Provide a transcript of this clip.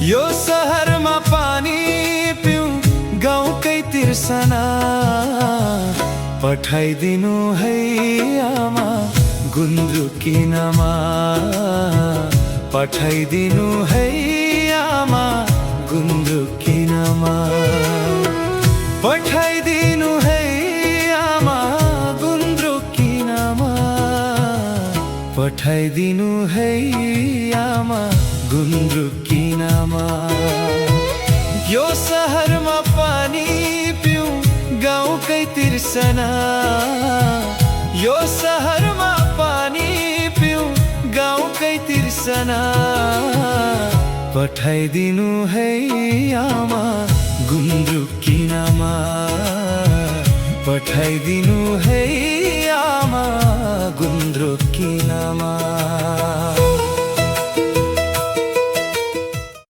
यो सहरमा पानी पिउँ गाउँकै तिर्सना पठाइदिनु है आमा गुन्द्रुकिनमा पठाइदिनु है आमा गुन्द्रुकिनमा पठाइदिनु है आमा गुन्द्रुकिनमा पठाइदिनु है आमा गुन्द्रुकिनमा यो सहरमा पानी पिउँ गाउँकै तिर्सना यो सहरमा पानी पिउँ गाउँकै तिर्सना पठाइदिनु है आमा गुन्द्रुकिनमा पठाइदिनु है आमा गुन्द्रुकिनमा